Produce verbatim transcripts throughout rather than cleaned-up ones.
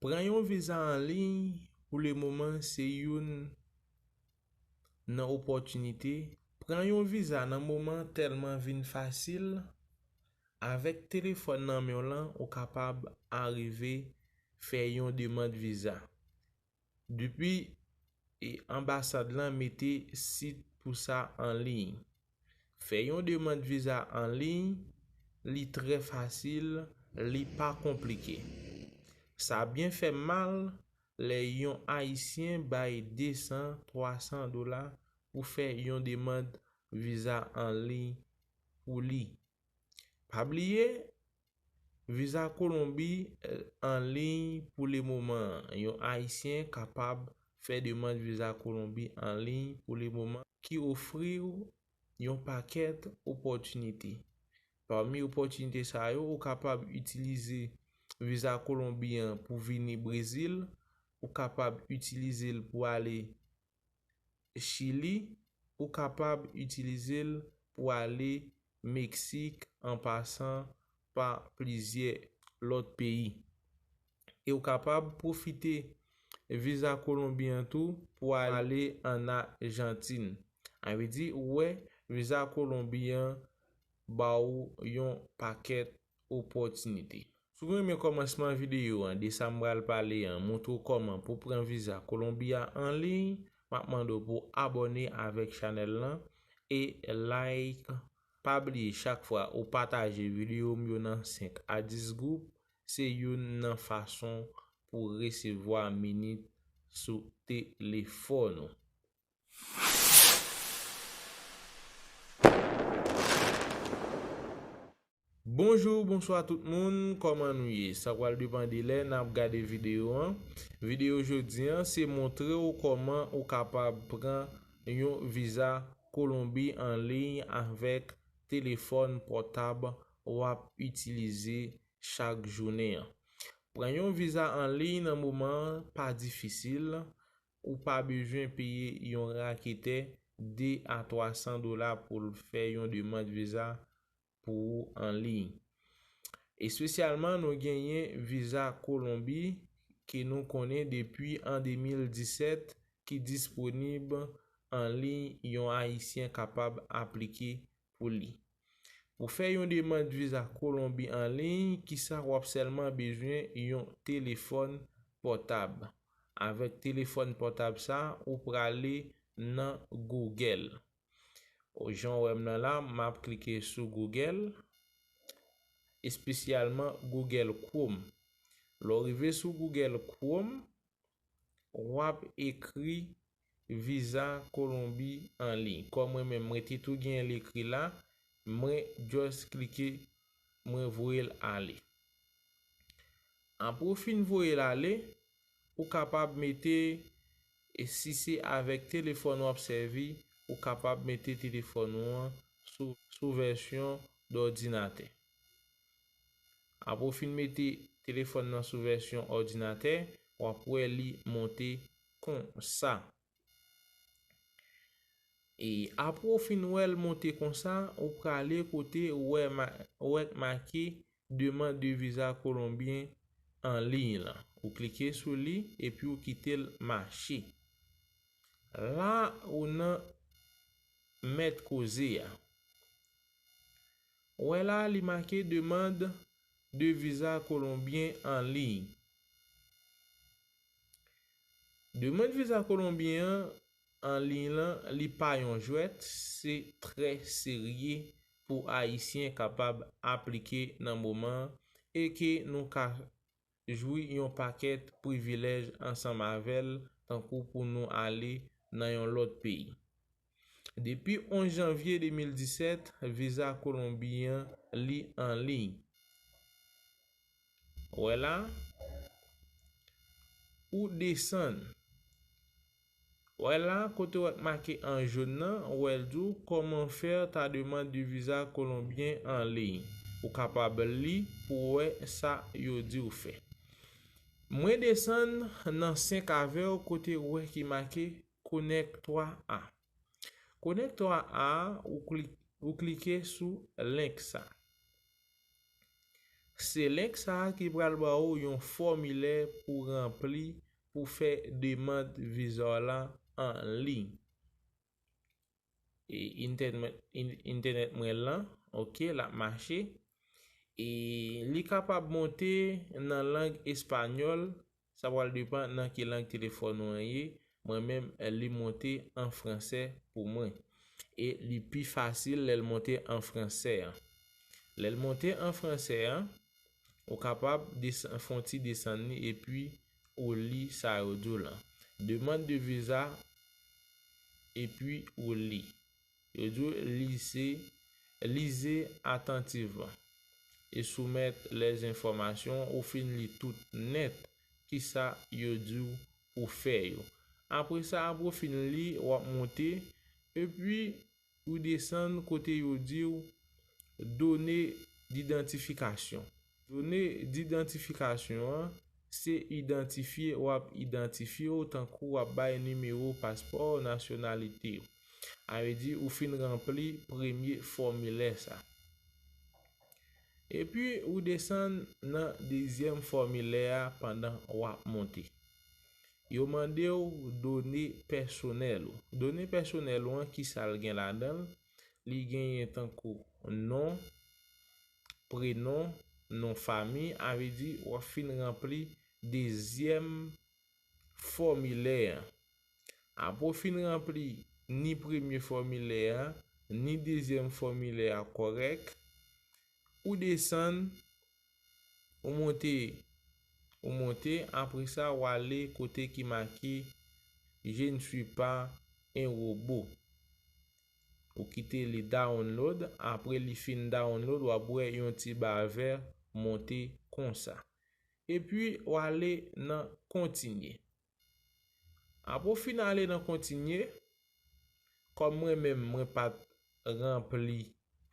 Pran yon viza an liy pou le moman se youn nan opòtinite. Pran yon viza nan moman tèlman vin fasil. Avèk telefòn nan men w lan, ou kapab arive fè yon demann viza. Depi e, anbasad lan mete sit pou sa an liy. Fè yon demann viza an liy, li trè fasil, li pa konplike. Sa byen fè m mal lè yon Ayisyen bay de san, twa san dola pou fè yon demann viza an liy pou li. Pa bliye, viza Kolonbi an liy pou le moman an. Yon Ayisyen kapab fè demann viza Kolonbi an liy pou le moman ki ofri w yon pakèt opòtinite. Pami opòtinite sa yo, ou kapab itilize viza Kolonbi an pou vini Brezil, ou kapab itilize l pou ale Chili, ou kapab itilize l pou ale Meksik an pasan pa plizyè lòt peyi. E ou kapab pwofite viza Kolonbi an tou pou ale ann Ajantin. Sa vle di, ou wè, viza Kolonbi an ba w yon pakèt opòtinite. Si w renmen kòmansman videyo an, de sa m pral pale an, montre w kòman pou pran viza Kolonbi a an liy, m ap mande w pou w abòne avèk chanèl lan e like. Pa bliye chak fwa ou pataje videyo m yo nan senk a dis gwoup, se youn nan fason pou w resevwa minit sou telefòn ou. Bonjou, bonswa tout moun, kòman nou ye? Sa pral depann de lè n ap gade videyo an. Videyo jodi an se montre w kòman ou kapab pran yon viza Kolonbi an liy avèk telefòn pòtab w ap itilize chak jounen an. Pran yon viza an liy nan moman an pa difisil, ou pa bezwen peye yon raketè de a twa san dola pou l fè yon demann viza pou ou an liy. Espesyalman, nou genyen viza Kolonbi ke nou konnen depi an de mil disèt ki disponib an liy, yon Ayisyen kapab aplike pou li. Pou fè yon demann viza Kolonbi an liy, kisa w ap sèlman bezwen? Yon telefòn pòtab. Avèk telefòn pòtab sa, ou prale nan Google. Jan w wè m nan la, m ap klike sou Google, espesyalman Google Chrome. Lè w rive sou Google Chrome, w ap ekri viza Kolonbi an liy. Kòm mwen menm, mwen te tou genyen l ekri la, mwen just klike, mwen voye l ale. Apre w fin voye l ale, ou kapab mete, e si se avèk telefòn w ap sèvi, ou kapab mete telefòn ou an sou, sou vèsyon dòdinatè. Apre w fin mete telefòn nan sou vèsyon òdinatè, w ap wè li monte konsa. E apre w fin wè l monte konsa, ou prale kote ou wè ma-, ou wè k make demande de viza kolonbyen an liy lan. Ou klike sou li epi ou kite l mache. La ou nan mèt koze a. Ou wè la li make demande de viza kolonbyen an liy. Demande viza kolonbyen an an liy lan, li pa yon jwèt, se trè serye pou Ayisyen kapab aplike nan moman an e ke nou ka jwi yon pakèt privilèj ansanm avè l, tankou pou nou ale nan yon lòt peyi. Depi onz janvye de mil disèt, viza kolonbyen an li an liy. Wè la, ou desann. Wè la, kote w wè k make an jòn nan, ou wè l di w comment faire ta demande de viza kolonbyen an liy. Ou kapab li pou w wè sa yo di w fè. Mwen desann nan senk avè w kote w wè ki make connecte-toi à. Connecte-toi à, ou kli-, ou klike sou link sa. Se link sa a ki pral ba ou yon fòmilè pou ranpli pou fè demann viza w la an liy. E internet, in- internet mwen lan, ok, l ap mache. E li kapab monte nan lang espanyòl, sa pral depann nan ki lang telefòn ou an ye. Mwen menm, li monte an fransè pou mwen. E li pi fasil lè l monte an fransè an. Lè l monte an fransè an, ou kapab desann, fè yon ti desann li epi ou li sa yo di w lan. Demande de visa, epi ou li. Yo di w lise, lisez attentivement et soumettre les informations, ou fin li tout nèt kisa yo di w pou fè yo. Apre sa, apre w fin li, w ap monte, epi ou desann kote yo di w données d'identification. Done idantifikasyon an, se idantifye, w ap idantifye w tankou w ap bay nimewo paspò, nasyonalite w. Sa vle di ou fin ranpli premye fòmilè sa. Epi ou desann nan dezyèm fòmilè a pandan w ap monte. Yo mande w done pèsonèl ou. Done pèsonèl ou an, kisa l gen ladan l? Li genyen tankou non, prenon, non fanmi, sa vle di w ap fin ranpli dezyèm fòmilè an. Apre w fin ranpli ni premye fòmilè a, ni dezyèm fòmilè a kòrèk, ou desann, ou monte, ou monte, apre sa w ale kote ki make Je ne suis pas un robot. Ou kite li download, apre li fin download, w ap wè yon ti ba vè monte konsa. Epi w ale nan kontinye. Apre w fin ale nan kontinye, kòm mwen menm mwen pa t ranpli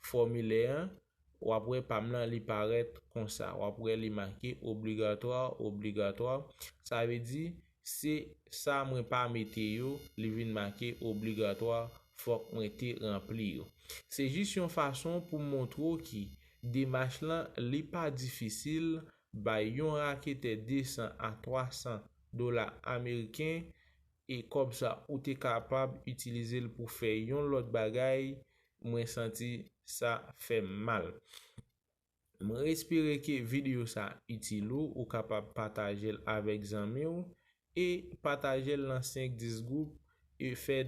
fòmilè an, w ap wè pa m lan li parèt konsa. W ap wè li make obligatwa, obligatwa. Sa vle di se sa mwen pa mete yo, li vin make obligatwa, fòk mwen te ranpli yo. Se jis yon fason pou montre w ki demach lan li pa difisil, bay yon raketè de san a twa san dola ameriken, e kòb sa ou te kapab itilize l pou fè yon lòt bagay, mwen santi sa fè m mal. Mwen espere ke videyo sa itil ou, ou kapab pataje l avèk zanmi w, e pataje l nan senk dis gwoup, e fè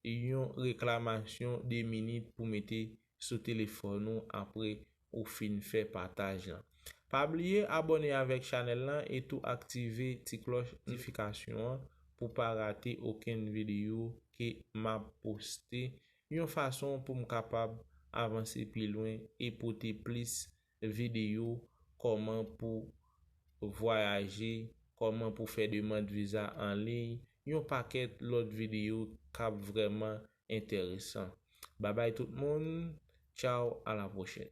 yon reklamasyon de minit pou mete sou telefòn ou apre ou fin fè pataj lan. Pa bliye abòne avèk chanèl lan e tou aktive ti klòch notifikasyon an pou pa rate okenn videyo ke m ap poste, yon fason pou m kapab avanse pi lwen e pote plis videyo kòman pou vwayaje, kòman pou fè demann viza an liy, yon pakèt lòt videyo k ap vrèman enteresan. Babay tout moun, tchaw, a la pwochèn.